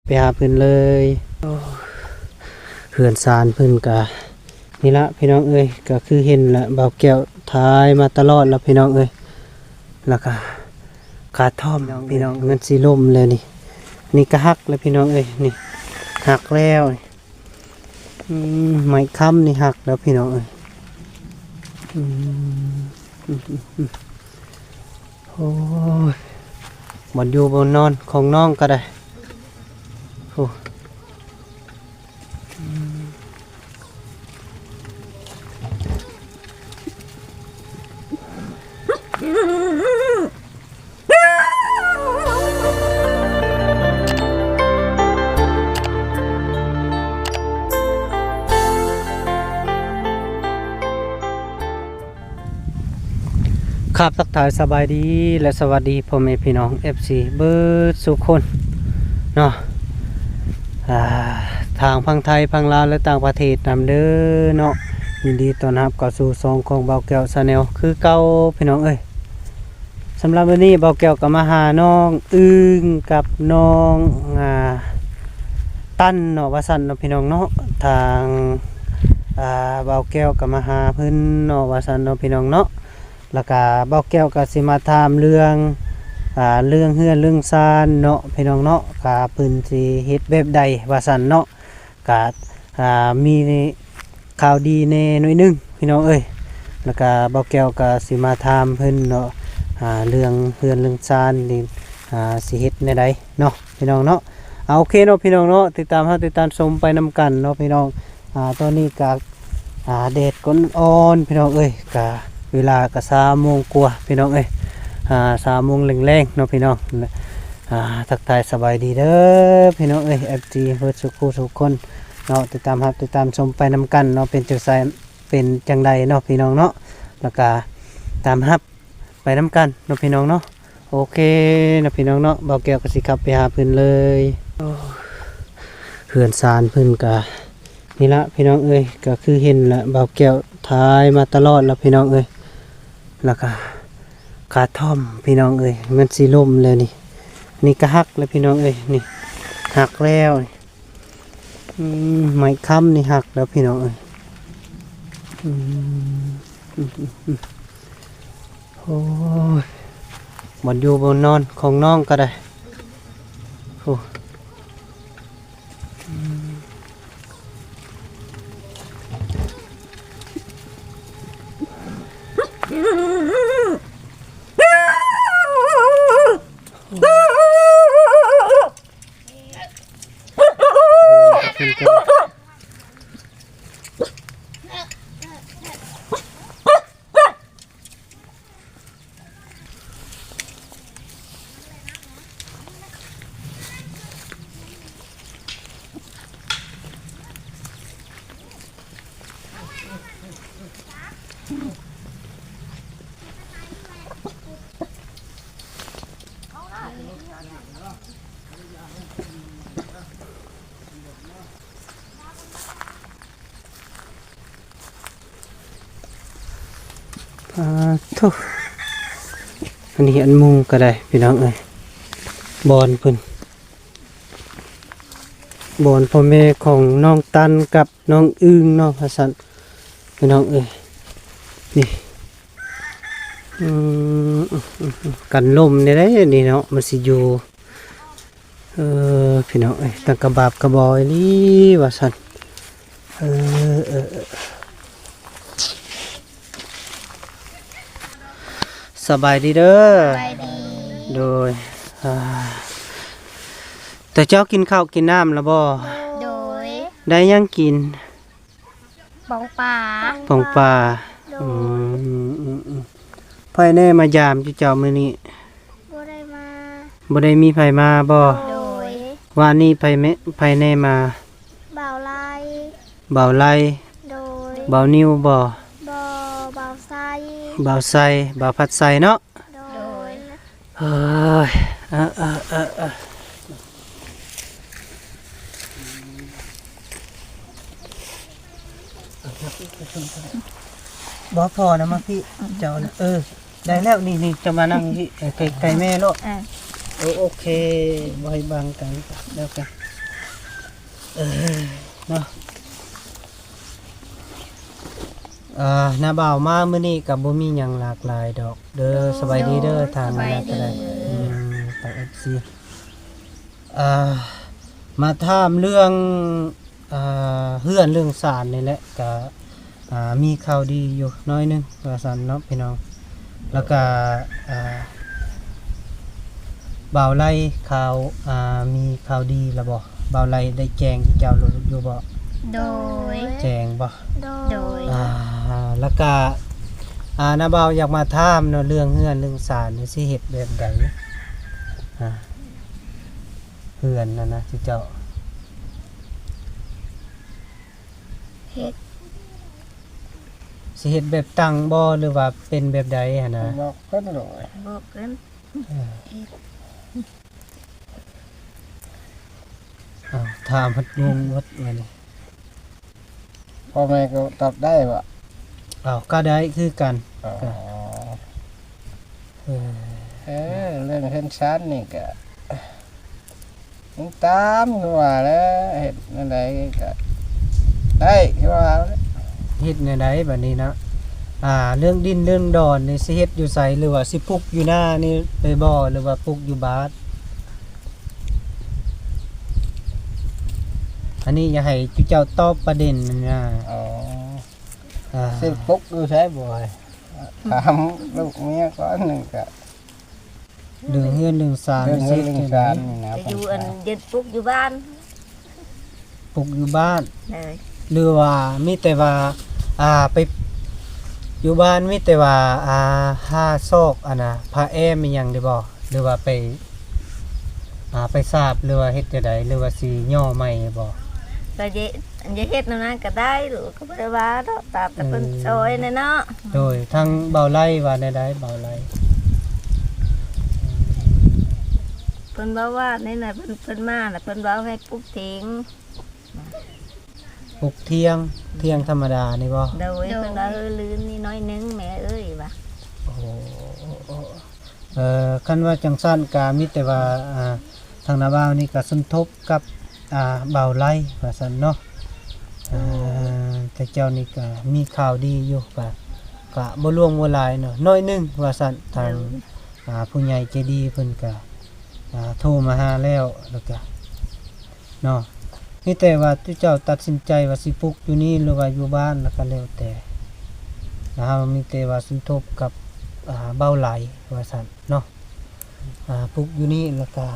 ໄປຫາເພິ່ນເລີຍ. ໂອ້ ເຮືອນຊານເພິ່ນກະນີ້ລະພີ່ນ້ອງເອີຍ ກະຄືເຫັນລະ ບ່າວແກ້ວຖ່າຍມາຕະຫຼອດລະພີ່ນ້ອງເອີຍ. ລະກະກະທ່ອມພີ່ນ້ອງ ມັນຊິລົ້ມແລ້ວນີ້ ນີ້ກະຫັກແລ້ວພີ່ນ້ອງເອີຍ ນີ້ຫັກແລ້ວ. ອືມ ໄມ້ຄ້ຳນີ້ຫັກແລ້ວພີ່ນ້ອງເອີຍ. ອືມ ໂອ້ຍ ບ່ອນຢູ່ບ່ອນນອນຂອງນ້ອງກະໄດ້ ໂອ້. ຄັບ ທັກທາຍສະບາຍດີ ແລະ ສະຫວັດດີພໍ່ແມ່ພີ່ນ້ອງ ເອັຟຊີ ເບິດສູ່ຄົນເນາະ ອ່າ ທາງຝັ່ງໄທ ຝັ່ງລາວ ແລະ ຕ່າງປະເທດນຳເດີເນາະ. ຍິນດີຕ້ອນຮັບເຂົ້າສູ່ຊ່ອງຂອງບ່າວແກ້ວ Channel ຄືເກົ່າພີ່ນ້ອງເອີຍ. ສຳລັບມື້ນີ້ບ່າວແກ້ວກໍມາຫານ້ອງອຶ່ງກັບນ້ອງ ອ່າ ຕັນເນາະ ວ່າຊັ້ນເນາະພີ່ນ້ອງເນາະ. ທາງ ອ່າ ບ່າວແກ້ວກໍມາຫາເພິ່ນເນາະ ວ່າຊັ້ນເນາະພີ່ນ້ອງເນາະ. ແລ້ວກະບ່າວແກ້ວກໍຊິມາຖາມເລື່ອງ ອ່າ ເລື່ອງເຮືອນເລື່ອງຊານເນາະພີ່ນ້ອງເນາະ ກະເພິ່ນຊິເຮັດແບບໃດວ່າຊັ້ນເນາະ. ກະ ອ່າ ມີຂ່າວດີແດ່ໜ້ອຍໜຶ່ງພີ່ນ້ອງເອີຍ. ແລ້ວກະບ່າວແກ້ວກໍຊິມາຖາມເພິ່ນເນາະ ອ່າ ເລື່ອງເຮືອນເລື່ອງຊານນີ້ ອ່າ ຊິເຮັດແນວໃດເນາະພີ່ນ້ອງເນາະ. ເອົາ ໂອເຄເນາະພີ່ນ້ອງເນາະ ຕິດຕາມຮັບຕິດຕາມຊົມໄປນຳກັນເນາະພີ່ນ້ອງ. ອ່າ ຕອນນີ້ກະ ອ່າ ແດດກໍອ່ອນພີ່ນ້ອງເອີຍ ກະເວລາກະສາມໂມງກວ່າພີ່ນ້ອງເອີຍ ອ່າ ສາມໂມງແລງໆເນາະພີ່ນ້ອງ. ອ່າ ທັກທາຍສະບາຍດີເດີພີ່ນ້ອງເອີຍ ເອັຟຊີ ເບິດສູ່ຄູ່ສູ່ຄົນເນາະ ຕິດຕາມຮັບຕິດຕາມຊົມໄປນຳກັນເນາະ ເປັນຈັ່ງໃດ ເປັນຈັ່ງໃດເນາະພີ່ນ້ອງເນາະ. ແລ້ວກະຕາມຮັບໄປນຳກັນເນາະພີ່ນ້ອງເນາະ. ໂອເຄເນາະພີ່ນ້ອງເນາະ ບ່າວແກ້ວກໍຊິຂັບໄປຫາເພິ່ນເລີຍ. ໂອ້ ເຮືອນຊານເພິ່ນກະນີ້ລະພີ່ນ້ອງເອີຍ ກໍຄືເຫັນລະ ບ່າວແກ້ວຖ່າຍມາຕະຫຼອດລະພີ່ນ້ອງເອີຍ. ລະກະກະທ່ອມພີ່ນ້ອງເອີຍ ມັນຊິລົ້ມແລ້ວນີ້ ນີ້ກະຫັກແລ້ວພີ່ນ້ອງເອີຍ ນີ້ຫັກແລ້ວ. ອືມ ໄມ້ຄ້ຳນີ້ຫັກແລ້ວພີ່ນ້ອງເອີຍ. ອືມ ໂອ້ຍ ບ່ອນຢູ່ບ່ອນນອນຂອງນ້ອງກໍໄດ້ ໂອ້. ປາໂທ້ ອັນນີ້ອັນມຸງກໍໄດ້ພີ່ນ້ອງເອີຍ ບ່ອນເພິ່ນ ບ່ອນພໍ່ແມ່ຂອງນ້ອງຕັນກັບນ້ອງອຶ່ງເນາະ ວ່າຊັ້ນພີ່ນ້ອງເອີຍ. ນີ້ ອືມ ກັນລົມແດ່ເດ້ນີ້ເນາະ ມັນຊິຢູ່ ເອີ ພີ່ນ້ອງເອີຍ ຕັ້ງກະບາບກະບອຍນີ້ວ່າຊັ້ນ. ເອີ ເອີ ເອີ ສະບາຍດີເດີ. ສະບາຍດີ. ໂດຍ ອ່າ ແຕ່ເຈົ້າກິນເຂົ້າກິນນ້ຳແລ້ວບໍ່? ໂດຍ. ໄດ້ຫຍັງກິນ? ປອງປາ. ປອງປາ. ໂດຍ. ອືມ ອືມ ອືມ ໃຜແນ່ມາຢາມຢູ່ເຈົ້າມື້ນີ້? ບໍ່ໄດ້ມາ. ບໍ່ໄດ້ມີໃຜມາບໍ່? ໂດຍ. ວານນີ້ໃຜແມ່ ໃຜແນ່ມາ? ບ່າວໄລ. ບ່າວໄລ. ໂດຍ. ບ່າວນິວບໍ່? ບໍ່. ບ່າວໄຊ. ບ່າວໄຊ ບ່າວພັດໄຊເນາະ? ໂດຍ. ເອີຍ ເອີ ເອີ ເອີ ເອີ ບໍ່ພໍນະ ມາພີ້ ເຈົ້ານະ ເອີ ໄດ້ແລ້ວ ນີ້ ນີ້ ເຈົ້າມານັ່ງພີ້ ໃກ້ ໃກ້ແມ່ໂລດ. ອ່າ ໂອ ໂອເຄ ບໍ່ໃຫ້ບັງກັນ ແລ້ວກັນ. ເອີ ເນາະ ອ່າ ນ້າບ່າວມາມື້ນີ້ກໍບໍ່ມີຫຍັງຫຼາກຫຼາຍດອກເດີ. ໂດຍ ສະບາຍດີເດີ ໂດຍ ທາງນັ້ນກໍໄດ້ ສະບາຍດີ ອືມ ທາງເອັຟຊີ ອ່າ ມາຖາມເລື່ອງ ອ່າ ເຮືອນເລື່ອງຊານນີ້ແຫຼະ ກະ ອ່າ ມີຂ່າວດີຢູ່ໜ້ອຍໜຶ່ງວ່າຊັ້ນເນາະພີ່ນ້ອງ. ແລ້ວກະ ອ່າ ບ່າວໄລ ຂ່າວ ອ່າ ມີຂ່າວດີລະບໍ່? ບ່າວໄລໄດ້ແຈ້ງເຈົ້າຢູ່ບໍ່? ໂດຍ ແຈ້ງບໍ່? ໂດຍ ໂດຍ ອ່າ ແລ້ວກະ ອ່າ ນ້າບ່າວຢາກມາຖາມເນາະ ເລື່ອງເຮືອນເລື່ອງຊານນີ້ຊິເຮັດແບບໃດ? ອ່າ ເຮືອນນັ້ນນະ ເຈົ້າ ເຮັດ ຊິເຮັດແບບຕັ້ງບໍ່ ຫຼືວ່າເປັນແບບໃດຫັ້ນນະ? ບອກເພິ່ນໂລດ ບອກເພິ່ນ ເອີ ເຮັດ ອ້າວ ຖາມພັດງົງໝົດບາດນີ້. ພໍ່ແມ່ກໍຕອບໄດ້ບໍ່? ເອົາ ກໍໄດ້ຄືກັນ. ອໍ ເອີ ເອີ ເລື່ອງເຮືອນຊານນີ້ກໍ ມັນຕາມຄືວ່າແຫຼະ ເຮັດແນວໃດກໍໄດ້ຄືວ່າແຫຼະ. ເຮັດແນວໃດບາດນີ້ເນາະ? ອ່າ ເລື່ອງດິນເລື່ອງດອນນີ້ ຊິເຮັດຢູ່ໃສ ຫຼືວ່າຊິປຸກຢູ່ນານີ້ໄດ້ບໍ່ ຫຼືວ່າປຸກຢູ່ບ້ານ? ອັນນີ້ຢາກໃຫ້ເຈົ້າຕອບປະເດັນນັ້ນນະ. ອໍ ອ່າ ຊິປຸກຢູ່ໃສບໍ່? ຖາມລູກເມຍກ່ອນໜຶ່ງກະ ເລື່ອງເຮືອນເລື່ອງຊານ ເລື່ອງເຮືອນເລື່ອງຊານນີ້ນະ ຈະຢູ່ອັນ ເຮັດປຸກຢູ່ບ້ານ ປຸກຢູ່ບ້ານ ເອີ ຫຼືວ່າມີແຕ່ວ່າ ອ່າ ໄປຢູ່ບ້ານ ມີແຕ່ວ່າ ອ່າ ຫາຊອກ ອັນນະ ຜ້າແອ້ມອີ່ຫຍັງໄດ້ບໍ່? ຫຼືວ່າໄປ ອ່າ ໄປສາບ ຫຼືວ່າເຮັດຈັ່ງໃດ ຫຼືວ່າຊິຍໍໃໝ່ບໍ່? ກໍຈະ ຈະເຮັດແນວນັ້ນກໍໄດ້ ລູກກໍບໍ່ໄດ້ວ່າດອກ ຕາມແຕ່ເພິ່ນ ເອີ ຊ່ອຍແດ່ເນາະ. ໂດຍ ທາງບ່າວໄລວ່າແນວໃດ? ບ່າວໄລ ເພິ່ນເວົ້າວ່ານີ້ນະ ເພິ່ນ ເພິ່ນມານະ ເພິ່ນເວົ້າໃຫ້ປຸກຖຽງ ປຸກຖຽງ ຖຽງທຳມະດານີ້ບໍ່? ໂດຍ ໂດຍ ເພິ່ນວ່າ ເອີ ລື່ນນີ້ໜ້ອຍໜຶ່ງແມ່ເອີຍວ່າ. ໂອ້ ເອີ ຄັນວ່າຈັ່ງຊັ້ນກະມີແຕ່ວ່າ ອ່າ ທາງນ້າບ່າວນີ້ກະສົມທົບກັບ ອ່າ ບ່າວໄລວ່າຊັ້ນເນາະ. ເອີ ເອີ ແຕ່ເຈົ້ານີ້ກະມີຂ່າວດີຢູ່ ກະ ກະບໍ່ຫຼວງບໍ່ຫຼາຍເນາະ ໜ້ອຍໜຶ່ງວ່າຊັ້ນ. ທາງ ເອີ ອ່າ ຜູ້ໃຫຍ່ໃຈດີເພິ່ນກະ ອ່າ ໂທມາຫາແລ້ວ ແລ້ວກະ ເນາະ ມີແຕ່ວ່າເຈົ້າຕັດສິນໃຈວ່າຊິປຸກຢູ່ນີ້ ຫຼືວ່າຢູ່ບ້ານ ແລ້ວກໍແລ້ວແຕ່ ແລ້ວເຮົາມີແຕ່ວ່າສົມທົບກັບ ອ່າ ບ່າວໄຫຼວ່າຊັ້ນເນາະ. ອ່າ ປຸກຢູ່ນີ້ ແລ້ວກໍ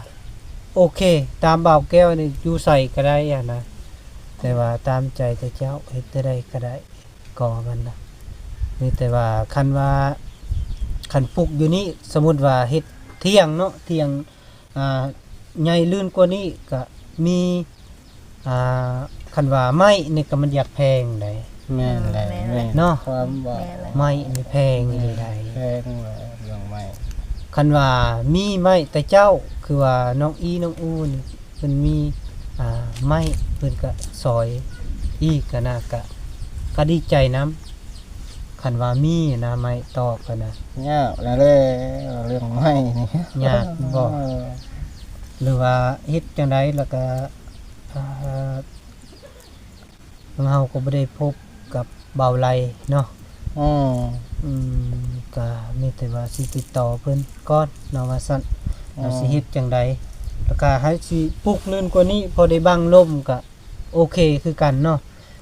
ໂອເຄ ຕາມບ່າວແກ້ວນີ້ ຢູ່ໃສກໍໄດ້ຫັ້ນນະ ແຕ່ວ່າຕາມໃຈແຕ່ເຈົ້າ ເຮັດແນວໃດກໍໄດ້ ກໍມັນນະ ມີແຕ່ວ່າຄັນວ່າ ຄັນປຸກຢູ່ນີ້ ສົມມຸດວ່າເຮັດຖຽງເນາະ ຖຽງ ອ່າ ໃຫຍ່ລື່ນກວ່ານີ້ກະມີ ອ່າ ຄັນວ່າໄມ້ນີ້ກະມັນຢາກແພງໃດ໋. ແມ່ນແຫຼະ ແມ່ນແຫຼະ ແມ່ນເນາະ ຄວາມວ່າ ແມ່ນແຫຼະ ໄມ້ນີ້ແພງອີ່ຫຼີໃດ໋ ແພງວ່າເລື່ອງໄມ້. ຄັນວ່າມີໄມ້ແຕ່ເຈົ້າ ຄືວ່ານ້ອງອີ ນ້ອງອູນີ້ ເພິ່ນມີ ອ່າ ໄມ້ ເພິ່ນກະຊ່ອຍອີກຫັ້ນນະ ກະ ກະດີໃຈນຳ. ຄັນວ່າມີນະ ໄມ້ຕອກຫັ້ນນະ ຍາກແລ້ວແຫຼະ ເລື່ອງໄມ້ນີ້ ຍາກບໍ່? ເອີ ຫຼືວ່າເຮັດຈັ່ງໃດ ແລ້ວກະ ອ່າ ເຮົາກໍບໍ່ໄດ້ພົບກັບບ່າວໄຫຼເນາະ. ອືມ ອືມ ກະມີແຕ່ວ່າຊິຕິດຕໍ່ເພິ່ນກ່ອນເນາະ ວ່າຊັ້ນ ອືມ ວ່າຊິເຮັດຈັ່ງໃດ ແລ້ວກະໃຫ້ຊິປຸກລື່ນກວ່ານີ້ ພໍໄດ້ບັງລົມກະ ໂອເຄຄືກັນເນາະ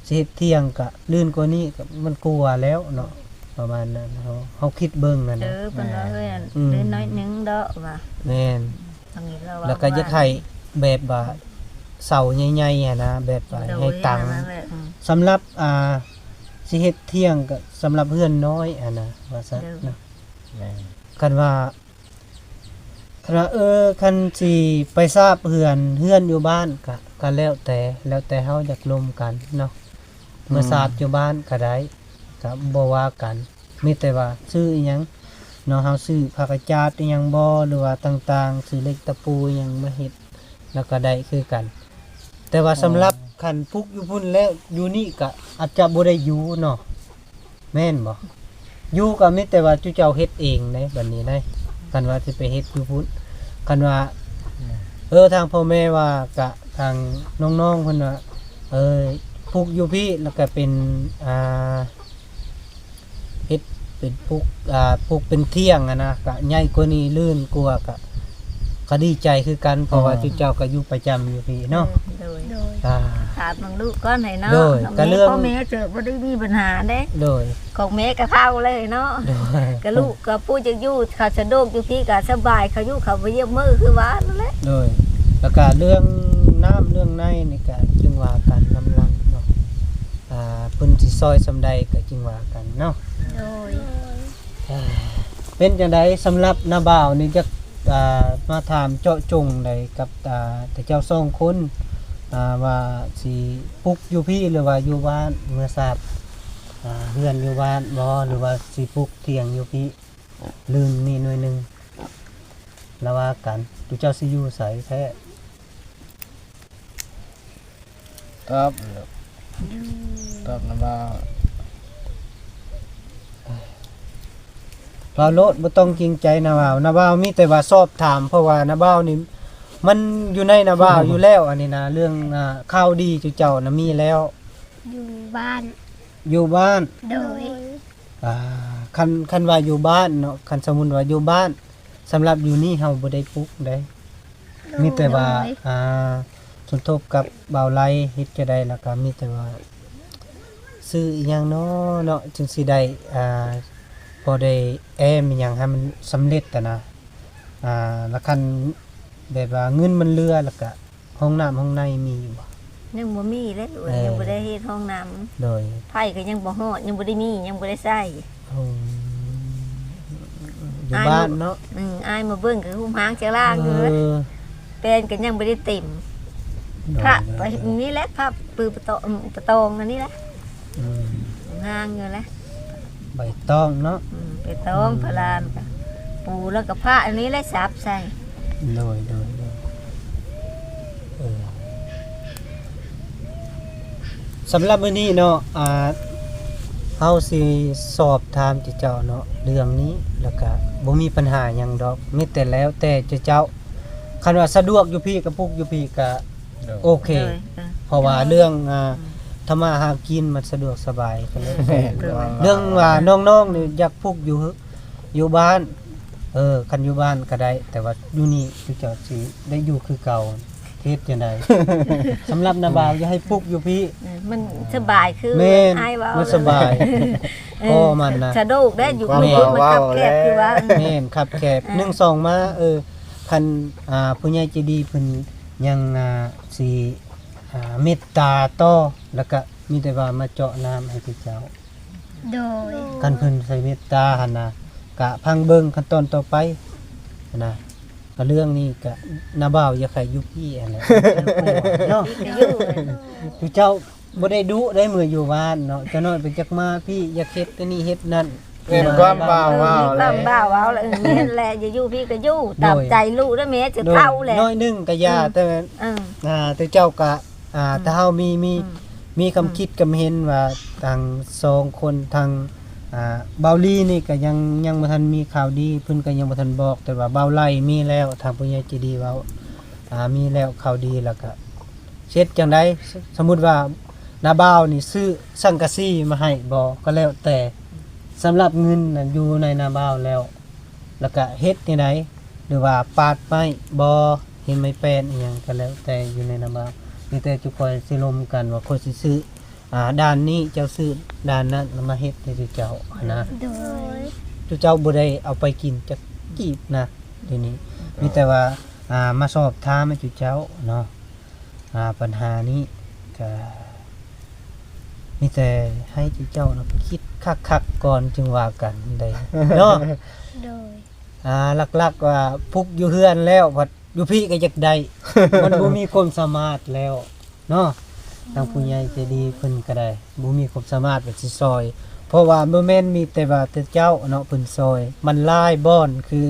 ຊິເຮັດຖຽງກະລື່ນກວ່ານີ້ກະມັນກວ່າແລ້ວເນາະ ປະມານນັ້ນ. ເຮົາ ເຮົາຄິດເບິ່ງຫັ້ນນະ ເອີ ເພິ່ນວ່າ ເອີ ເຮີ້ຍ ອືມ ລື່ນໜ້ອຍໜຶ່ງດອກວ່າ. ແມ່ນ ແລ້ວກະຢາກໃຫ້ແບບວ່າເສົາໃຫຍ່ໆຫັ້ນນະ ແບບວ່າ ໂດຍ ໃຫ້ຕັ້ງ ນັ້ນແຫຼະ ອືມ ສຳລັບ ອ່າ ຊິເຮັດຖຽງກະສຳລັບເຮືອນນ້ອຍຫັ້ນນະ ວ່າຊັ້ນເນາະ. ແມ່ນ ຄັນວ່າ ຄັນວ່າ ເອີ ຄັນຊິໄປສາບເຮືອນ ເຮືອນຢູ່ບ້ານກະ ກະແລ້ວແຕ່ ແລ້ວແຕ່ເຮົາຢາກລົມກັນເນາະ ອືມ ມາສາບຢູ່ບ້ານກະໄດ້ ກະບໍ່ວ່າກັນ. ມີແຕ່ວ່າຊື້ອີ່ຫຍັງເນາະ ເຮົາຊື້ຜ້າກະຈາດອີ່ຫຍັງບໍ່ ຫຼືວ່າຕ່າງໆ ຊື້ເຫຼັກຕະປູອີ່ຫຍັງມາເຮັດ ແລ້ວກະໄດ້ຄືກັນ. ແຕ່ວ່າ ອໍ ສຳລັບຄັນປຸກຢູ່ພຸ້ນແລ້ວ ຢູ່ນີ້ກະອາດຈະບໍ່ໄດ້ຢູ່ເນາະ. ແມ່ນບໍ່? ຢູ່ກໍມີແຕ່ວ່າຈຸເຈົ້າເຮັດເອງເດ້ ບັດນີ້ໄດ໋ ຄັນວ່າຊິໄປເຮັດຢູ່ພຸ້ນ ຄັນວ່າ ເອີ ທາງພໍ່ແມ່ວ່າກະ ທາງນ້ອງໆເພິ່ນວ່າ ເອີ ປູກຢູ່ພີ້ ແລ້ວກະເປັນ ອ່າ ເຮັດເປັນປູກ ອ່າ ປູກເປັນຖຽງຫັ້ນນະ ກະໃຫຍ່ກວ່ານີ້ ລື່ນກວ່າ ກະ ກະດີໃຈຄືກັນ ເພາະວ່າ ອືມ ຈຸເຈົ້າກະຢູ່ປະຈຳຢູ່ພີ້ເນາະ. ໂດຍ ໂດຍ ອ່າ ຖາມເບິ່ງລູກກ່ອນໃຫ້ເນາະ. ໂດຍ ກະເລື່ອງ ແມ່ ພໍ່ແມ່ເຈີບໍ່ໄດ້ມີບັນຫາເດ້. ໂດຍ ຂອງແມ່ກະເຖົ້າແລ້ວເນາະ. ໂດຍ ກະລູກກະຜູ້ຈະຢູ່ ເຂົາສະດວກຢູ່ພີ້ກະສະບາຍ ເຂົາຢູ່ເຂົາໄປຢ້ຽມມື້ຄືວ່ານັ້ນແຫຼະ. ໂດຍ ແລ້ວກະເລື່ອງນ້ຳເລື່ອງໃນນີ້ກະຈຶ່ງວ່າກັນນຳຫຼັງເນາະ. ອ່າ ເພິ່ນຊິຊ່ອຍສ່ຳໃດກະຈຶ່ງວ່າກັນເນາະ. ໂດຍ ອ່າ ເປັນຈັ່ງໃດສຳລັບນ້າບ່າວນີ້ ຢາກ ອ່າ ມາຖາມເຈາະຈົງໃດກັບ ອ່າ ເຈົ້າສອງຄົນ ອ່າ ວ່າຊິປຸກຢູ່ພີ້ ຫຼືວ່າຢູ່ບ້ານ ເມື່ອຊາບ ອ່າ ເຮືອນຢູ່ບ້ານບໍ່ ຫຼືວ່າຊິປຸກຖຽງຢູ່ພີ້ ລື່ນນີ້ໜ້ອຍໜຶ່ງ ລະວ່າກັນ ເຈົ້າຊິຢູ່ໃສແທ້? ຕອບ ຕອບນະບ່າວ ເວົ້າໂລດ ບໍ່ຕ້ອງເກງໃຈນະບ່າວ. ນະບ່າວມີແຕ່ວ່າສອບຖາມ ເພາະວ່ານະບ່າວນີ້ ມັນຢູ່ໃນນະບ່າວຢູ່ແລ້ວ ອັນນີ້ນະ ເລື່ອງ ອ່າ ຂ່າວດີເຈົ້ານະມີແລ້ວ. ຢູ່ບ້ານ ຢູ່ບ້ານ. ໂດຍ ອ່າ ຄັນ ຄັນວ່າຢູ່ບ້ານເນາະ ຄັນສົມມຸດວ່າຢູ່ບ້ານ ສຳລັບຢູ່ນີ້ເຮົາບໍ່ໄດ້ປຸກໃດ ໂດຍ ມີແຕ່ວ່າ ໂດຍ ອ່າ ສົມທົບກັບບ່າວໄລ ເຮັດຈັ່ງໃດ ແລ້ວກະມີແຕ່ວ່າຊື້ອີ່ຫຍັງເນາະ ເນາະ ຈຶ່ງຊິໄດ້ ອ່າ ພໍໄດ້ແອ້ມອີ່ຫຍັງໃຫ້ມັນສຳເລັດຫັ້ນນະ. ອ່າ ລະຄັນແບບວ່າເງິນມັນເຫຼືອ ແລ້ວກະ ຫ້ອງນ້ຳຫ້ອງໃນມີຢູ່ບໍ່? ຍັງບໍ່ມີເລີຍ ເອີ ຍັງບໍ່ໄດ້ເຮັດຫ້ອງນ້ຳ. ໂດຍ ໄຟກະຍັງບໍ່ຮອດ ຍັງບໍ່ໄດ້ມີ ຍັງບໍ່ໄດ້ໃຊ້. ໂອ້ ຢູ່ ອ້າຍ ບ້ານເນາະ. ອືມ ອ້າຍມາເບິ່ງກະຮຸ່ມຮ່າງຈະລ່າງຢູ່. ເອີ ແປນກະຍັງບໍ່ໄດ້ເຕັມ. ໂດຍ ພະ ໂດຍ ໂດຍ ນີ້ແຫຼະ ພະປືປະຕອງ ປະຕອງອັນນີ້ແຫຼະ. ອືມ ຮ່າງຢູ່ແຫຼະ ໃບຕອງເນາະ. ອືມ ໃບຕອງ ອືມ ພະລານກະປູ ແລ້ວກະພະອັນນີ້ແຫຼະສັບໃສ່. ໂດຍ ໂດຍ ໂດຍ ເອີ ສຳລັບມື້ນີ້ເນາະ ອ່າ ເຮົາຊິສອບຖາມເຈົ້າເນາະ ເລື່ອງນີ້ ແລ້ວກະບໍ່ມີບັນຫາຫຍັງດອກ ມີແຕ່ແລ້ວແຕ່ເຈົ້າ. ຄັນວ່າສະດວກຢູ່ພີ້ກະປຸກຢູ່ພີ້ກະ ໂດຍ ໂອເຄ ໂດຍ ເອີ ເພາະວ່າເລື່ອງ ອ່າ ອືມ ທຳມາຫາກິນມັນສະດວກສະບາຍ ກະເລີຍ ແມ່ນ ເລື່ອງວ່ານ້ອງໆນີ້ຢາກປຸກຢູ່ ຢູ່ບ້ານ ເອີ ຄັນຢູ່ບ້ານກະໄດ້ ແຕ່ວ່າຢູ່ນີ້ຄືເຈົ້າຊິໄດ້ຢູ່ຄືເກົ່າ ເຮັດຈັ່ງໃດ? ສຳລັບນ້າບ່າວ ອືມ ຢາກໃຫ້ປຸກຢູ່ພີ້ ເອີ ມັນສະບາຍ ຄື ແມ່ນ ອ້າຍເວົ້າ ມັນສະບາຍ ເອີ ພໍມັນນະ ສະດວກໄດ້ຢູ່ ຄວາມ ມັນຄັບແຄບ ຄືວ່າ ແມ່ນ ຄັບແຄບ ເອີ ໜຶ່ງສອງມາ ເອີ ຄັນ ອ່າ ຜູ້ໃຫຍ່ໃຈດີເພິ່ນຍັງ ອ່າ ຊິ ອ່າ ເມດຕາຕໍ່ ແລ້ວກະມີແຕ່ວ່າມາເຈາະນ້ຳໃຫ້ເຈົ້າ. ໂດຍ ຄັນເພິ່ນໃສ່ເມດຕາຫັ້ນນະ ກະຟັງເບິ່ງຂັ້ນຕອນຕໍ່ໄປຫັ້ນນະ. ກະເລື່ອງນີ້ກະນ້າບ່າວຢາກໃຫ້ຢູ່ພີ້ຫັ້ນແຫຼະ ເນາະ ຢູ່ ເຈົ້າບໍ່ໄດ້ດຸໄດ້ ເມື່ອຢູ່ບ້ານເນາະ ຈັກໜ້ອຍເພິ່ນຢາກມາພີ້ ຢາກເຮັດອັນນີ້ເຮັດນັ້ນ. ແມ່ນຄວາມບ່າວເວົ້າແຫຼະ ຄວາມບ່າວເວົ້າແຫຼະ ເອີ ແມ່ນແຫຼະ ຢ່າຢູ່ພີ້ກະຢູ່ ໂດຍ ຕາມໃຈລູກເດີແມ່ ຈະເຖົ້າແລ້ວ. ໜ້ອຍໜຶ່ງກະຢ່າ ອືມ ແຕ່ ເອີ ອ່າ ແຕ່ເຈົ້າກະ ອ່າ ອືມ ຖ້າເຮົາມີ ມີ ອືມ ມີຄຳ ອືມ ຄິດຄຳເຫັນວ່າ ທັງສອງຄົນ ທັງ ອ່າ ບ່າວລີນີ້ກະຍັງ ຍັງບໍ່ທັນມີຂ່າວດີ ເພິ່ນກະຍັງບໍ່ທັນບອກ ແຕ່ວ່າບ່າວໄລມີແລ້ວ ທາງຜູ້ໃຫຍ່ໃຈດີເວົ້າ ອ່າ ມີແລ້ວຂ່າວດີ ແລ້ວກະ ເຮັດຈັ່ງໃດ? ສ- ສົມມຸດວ່ານ້າບ່າວນີ້ຊື້ສັງກະສີມາໃຫ້ບໍ່ ກໍແລ້ວແຕ່ ສຳລັບເງິນນັ້ນຢູ່ໃນນ້າບ່າວແລ້ວ ແລ້ວກະເຮັດແນວໃດ ຫຼືວ່າປາດໄມ້ບໍ່ ເຫັນໄມ້ແປ້ນອີ່ຫຍັງກໍແລ້ວແຕ່ຢູ່ໃນນ້າບ່າວ ມີແຕ່ຈຸຂ້ອຍຊິລົມກັນວ່າຂ້ອຍຊິຊື້ ອ່າ ດ້ານນີ້ ເຈົ້າຊື້ດ້ານນັ້ນ ແລ້ວມາເຮັດໃຫ້ເຈົ້າຫັ້ນນະ. ໂດຍ ຈຸເຈົ້າບໍ່ໄດ້ເອົາໄປກິນຈັກກີບນະ ດຽວນີ້ ໂດຍ ມີແຕ່ວ່າ ອ່າ ມາສອບຖາມໃຫ້ຈຸເຈົ້າເນາະ. ອ່າ ບັນຫານີ້ກະມີແຕ່ໃຫ້ເຈົ້ານະຄິດຄັກໆກ່ອນຈຶ່ງວ່າກັນໄດ໋ເນາະ. ໂດຍ ອ່າ ຫຼັກໆວ່າປຸກຢູ່ເຮືອນແລ້ວ ພັດຢູ່ພີ້ກໍຢາກໄດ້ ມັນບໍ່ມີຄວາມສາມາດແລ້ວເນາະ. ທາງຜູ້ໃຫຍ່ໃຈດີເພິ່ນກໍໄດ້ ບໍ່ມີຄວາມສາມາດວ່າຊິຊ່ອຍ ເພາະວ່າບໍ່ແມ່ນມີແຕ່ວ່າແຕ່ເຈົ້າເນາະເພິ່ນຊ່ອຍ ມັນຫຼາຍບ່ອນ ຄື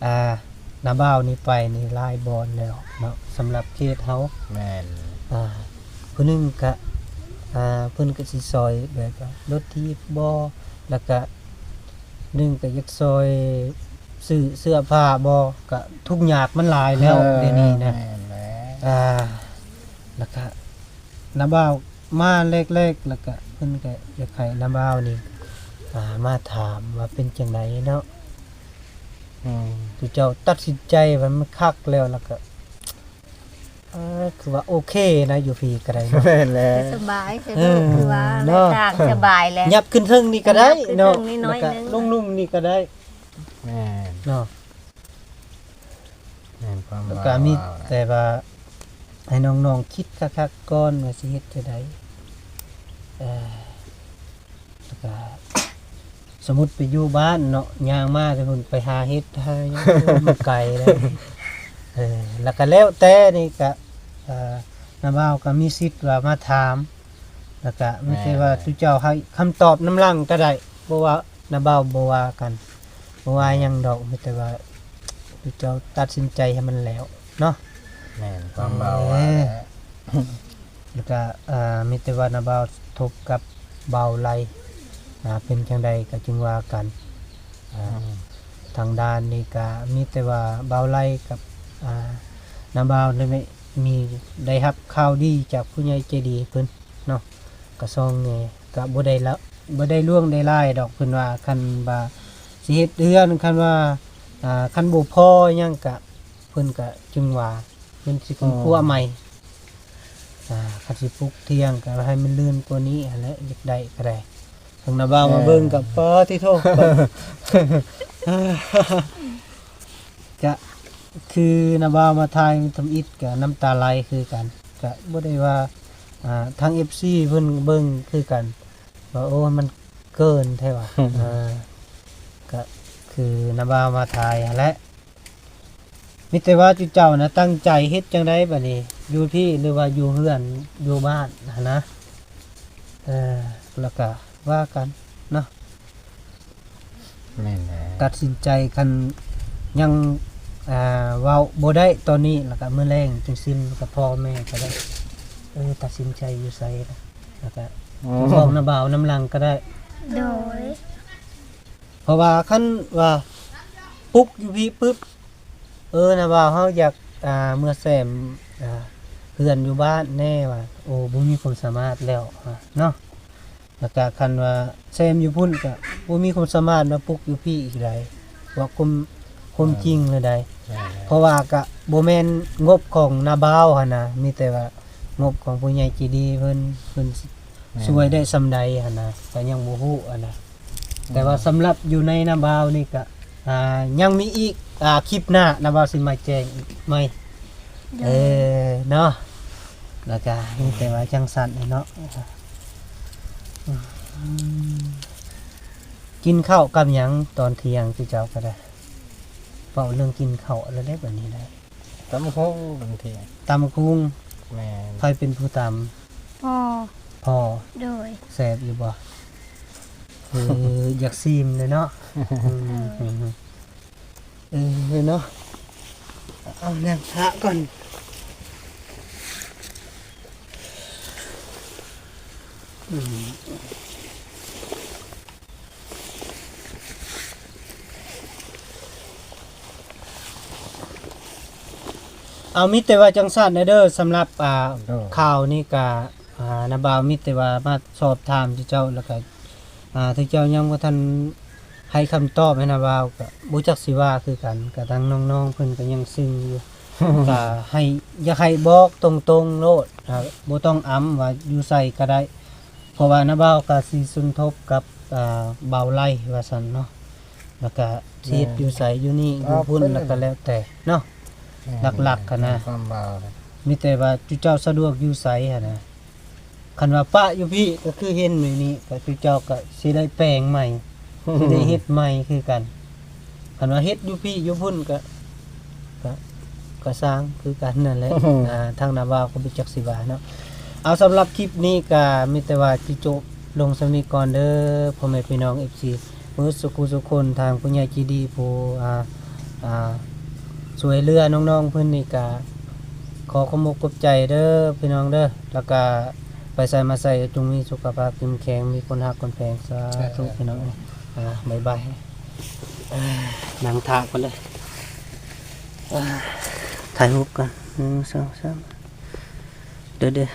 ອ່າ ນ້າບ່າວນີ້ໄປນີ້ຫຼາຍບ່ອນແລ້ວເນາະ ສຳລັບເຂດເຮົາ. ແມ່ນ ອ່າ ຜູ້ໜຶ່ງກະ ອ່າ ເພິ່ນກະຊິຊ່ອຍແບບວ່າລົດຖີບບໍ່ ແລ້ວກະໜຶ່ງກະຢາກຊ່ອຍຊື້ເສື້ອຜ້າບໍ່ ກະທຸກຍາກມັນຫຼາຍແລ້ວ ເອີ ດຽວນີ້ນະ. ແມ່ນແຫຼະ ອ່າ ແລ້ວກະນ້າບ່າວມາແລກໆ ແລ້ວກະເພິ່ນກະຢາກໃຫ້ນ້າບ່າວນີ້ ອ່າ ມາຖາມວ່າເປັນຈັ່ງໃດເນາະ. ອືມ ຄືເຈົ້າຕັດສິນໃຈວ່າມັນຄັກແລ້ວ ແລ້ວກະ ເອີ ຄືວ່າໂອເຄນະ ຢູ່ພີ້ກະໄດ້ເນາະ. ແມ່ນແຫຼະ ສະບາຍ ເອີ ຄືວ່າເນາະ ຕ່າງສະບາຍແຫຼະ ຫຍັບຂຶ້ນເທິງນີ້ກະໄດ້ເນາະ ຫຍັບຂຶ້ນເທິງນີ້ໜ້ອຍໜຶ່ງ ແລ້ວກະລົງລຸ່ມນີ້ກະໄດ້. ແມ່ນ ເນາະ ແມ່ນຄວາມ ແລ້ວກະມີແຕ່ວ່າໃຫ້ນ້ອງໆຄິດຄັກໆກ່ອນວ່າຊິເຮັດຈັ່ງໃດ. ເອີ ແລ້ວກະສົມມຸດໄປຢູ່ບ້ານເນາະ ຍ່າງມາແຕ່ພຸ້ນ ໄປຫາເຫັດຫາຫຍັງ ມັນໄກເດ້. ເອີ ແລ້ວກະແລ້ວແຕ່ນີ້ກະ ເອີ ນ້າບ່າວກະມີສິດວ່າມາຖາມ ແລ້ວກະມີແຕ່ວ່າ ແມ່ນ ສູ່ເຈົ້າໃຫ້ຄຳຕອບນຳຫຼັງກະໄດ້ ບໍ່ວ່າ ນ້າບ່າວບໍ່ວ່າກັນ ບໍ່ວ່າຫຍັງດອກ ມີແຕ່ວ່າເຈົ້າຕັດສິນໃຈໃຫ້ມັນແລ້ວເນາະ. ແມ່ນ ຄວາມບ່າວວ່າ ເອີ ແລ້ວກະ ເອີ ມີແຕ່ວ່ານ້າບ່າວທົບກັບບ່າວໄລ ອ່າ ເປັນຈັ່ງໃດກະຈຶ່ງວ່າກັນ. ອ່າ ອືມ ທາງດ້ານນີ້ກະມີແຕ່ວ່າບ່າວໄລກັບ ອ່າ ນ້າບ່າວໄດ້ມີ ໄດ້ຮັບຂ່າວດີຈາກຜູ້ໃຫຍ່ໃຈດີເພິ່ນ ເນາະ ກະສອງແດ່ ກະບໍ່ໄດ້ລະ ບໍ່ໄດ້ຫຼວງໄດ້ຫຼາຍດອກ. ເພິ່ນວ່າຄັນວ່າຊິເຮັດເຮືອນ ຄັນວ່າ ອ່າ ຄັນບໍ່ພໍຫຍັງກະ ເພິ່ນກະຈຶ່ງວ່າເພິ່ນຊິຄົ້ນຄວ້າໃໝ່. ອ່າ ຄັນຊິປຸກຖຽງກະໃຫ້ມັນເລື່ອນກວ່ານີ້ຫັ້ນແຫຼະ ຢາກໄດ້ກະໄດ້. ທາງນ້າບ່າວມາເບິ່ງກະ ເອີ ປາຕິໂທ ກະຄືນ້າບ່າວມາຖ່າຍທຳອິດກະນ້ຳຕາໄຫຼຄືກັນ ກະບໍ່ໄດ້ວ່າ ອ່າ ທາງເອັຟຊີເພິ່ນເບິ່ງຄືກັນວ່າ ໂອ້ ມັນເກີນແທ້ວ່າ. ເອີ ກະຄືນ້າບ່າວມາຖ່າຍຫັ້ນແຫຼະ ມີແຕ່ວ່າຈຸເຈົ້ານະຕັ້ງໃຈເຮັດຈັ່ງໃດບາດນີ້ ຢູ່ພີ້ ຫຼືວ່າຢູ່ເຮືອນຢູ່ບ້ານຫັ້ນນະ. ເອີ ແລ້ວກະວ່າກັນເນາະ. ແມ່ນແຫຼະ ຕັດສິນໃຈ ຄັນຍັງ ອ່າ ເວົ້າບໍ່ໄດ້ຕອນນີ້ ແລ້ວກະມື້ແລງຈຶ່ງຊິມກັບພໍ່ແມ່ກະໄດ້. ເອີ ຕັດສິນໃຈຢູ່ໃສ ແລ້ວກະ ອືມ ບອກນ້າບ່າວນຳຫຼັງກະໄດ້. ໂດຍ ເພາະວ່າຄັນວ່າປຸກຢູ່ພີ້ປຶບ ເອີ ນະບ່າວ ເຮົາຢາກ ອ່າ ເມືອແຊມ ອ່າ ເຮືອນຢູ່ບ້ານແດ່ວ່າ ໂອ້ ບໍ່ມີຄວາມສາມາດແລ້ວເນາະ. ແລ້ວກະຄັນວ່າແຊມຢູ່ພຸ້ນກະບໍ່ມີຄວາມສາມາດມາປຸກຢູ່ພີ້ອີກໃດ ວ່າຄວາມ ຄວາມຈິງແນວໃດ. ເອີ ເພາະວ່າກະບໍ່ແມ່ນງົບຂອງນ້າບ່າວຫັ້ນນະ ມີແຕ່ວ່າງົບຂອງຜູ້ໃຫຍ່ໃຈດີເພິ່ນ ເພິ່ນ ແມ່ນ ຊ່ວຍໄດ້ສ່ຳໃດຫັ້ນນະ ກະຍັງບໍ່ຮູ້ຫັ້ນນະ. ແຕ່ວ່າສຳລັບຢູ່ໃນນ້າບ່າວນີ້ກະ ອ່າ ຍັງມີອີກ ອ່າ ຄລິບໜ້ານ້າບ່າວຊິມາແຈ້ງອີກໃໝ່. ໂດຍ ເອີ ເນາະ ແລ້ວກະມີແຕ່ວ່າຈັ່ງຊັ້ນແຫຼະເນາະ. ອືມ ກິນເຂົ້າກັບຫຍັງຕອນທ່ຽງ ເຈົ້າກະໄດ້ ເວົ້າເລື່ອງກິນເຂົ້າແລ້ວເດ້ ບາດນີ້ໄດ້. ຕຳບັກຫຸ່ງ ຕຳບັກຫຸ່ງ. ແມ່ນ ໃຜເປັນຜູ້ຕຳ? ພໍ່ ພໍ່. ໂດຍ ແຊບຢູ່ບໍ່? ເອີ ຢາກຊີມເລີຍເນາະ. ອືມ ເອີ ເນາະ ເອົານັ່ງທາກ່ອນ. ອືມ ເອົາ ມີແຕ່ວ່າຈັ່ງຊັ້ນເດີ ສຳລັບ ອ່າ ໂດຍ ຂ່າວນີ້ກະ ອ່າ ນ້າບ່າວມີແຕ່ວ່າມາສອບຖາມເຈົ້າ ແລ້ວກະ ອ່າ ເຈົ້າຍັງບໍ່ທັນໃຫ້ຄຳຕອບໃຫ້ນ້າບ່າວ ກະບໍ່ຈັກຊິວ່າຄືກັນ. ກະທາງນ້ອງໆເພິ່ນກະຍັງຊຶງຢູ່ ກະໃຫ້ ຢາກໃຫ້ບອກຕົງໆໂລດ ອ່າ ບໍ່ຕ້ອງອຳວ່າຢູ່ໃສກະໄດ້. ເພາະວ່ານ້າບ່າວກະຊິສົມທົບກັບ ອ່າ ບ່າວໄລວ່າຊັ້ນເນາະ ແລ້ວກະຊິເຮັດຢູ່ໃສ ຢູ່ນີ້ ຢູ່ພຸ້ນ ແລ້ວກະແລ້ວແຕ່ເນາະ. ແມ່ນ ຫຼັກໆຫັ້ນນະ ມີແຕ່ວ່າຈຸເຈົ້າສະດວກຢູ່ໃສຫັ້ນນະ. ຄັນວ່າປະຢູ່ພີ້ກະຄືເຫັນຢູ່ນີ້ ກະຈຸເຈົ້າກະຊິໄດ້ແປງໃໝ່ ຊິໄດ້ເຮັດໃໝ່ຄືກັນ. ຄັນວ່າເຮັດຢູ່ພີ້ຢູ່ພຸ້ນກະ ກະ ກະຊ່າງຄືກັນນັ້ນແຫຼະ. ອ່າ ທາງນ້າບ່າວກະບໍ່ຈັກຊິວ່າເນາະ. ເອົາ ສຳລັບຄລິບນີ້ກະມີແຕ່ວ່າຊິຈົບລົງສ່ຳນີ້ກ່ອນເດີ ພໍ່ແມ່ພີ່ນ້ອງເອັຟຊີ ເໝິດສູ່ຜູ້ສູ່ຄົນ. ທາງຜູ້ໃຫຍ່ໃຈດີຜູ້ ອ່າ ອ່າ ຊ່ວຍເຫຼືອນ້ອງໆເພິ່ນນີ້ກະ ຂໍຂອບອົກຂອບໃຈເດີພີ່ນ້ອງເດີ ແລ້ວກະໄປໃສມາໃສຈົ່ງມີສຸຂະພາບເຂັ້ມແຂງ ມີຄົນຮັກຄົນແພງ. ສາທຸພີ່ນ້ອງເອີຍ. ອ່າ ບາຍບາຍ. ນັ່ງຖ້າກ່ອນເດີ ອ່າ ຖ່າຍຮູບກ່ອນ ໜຶ່ງ ສອງ ສາມ. ເດີເດີ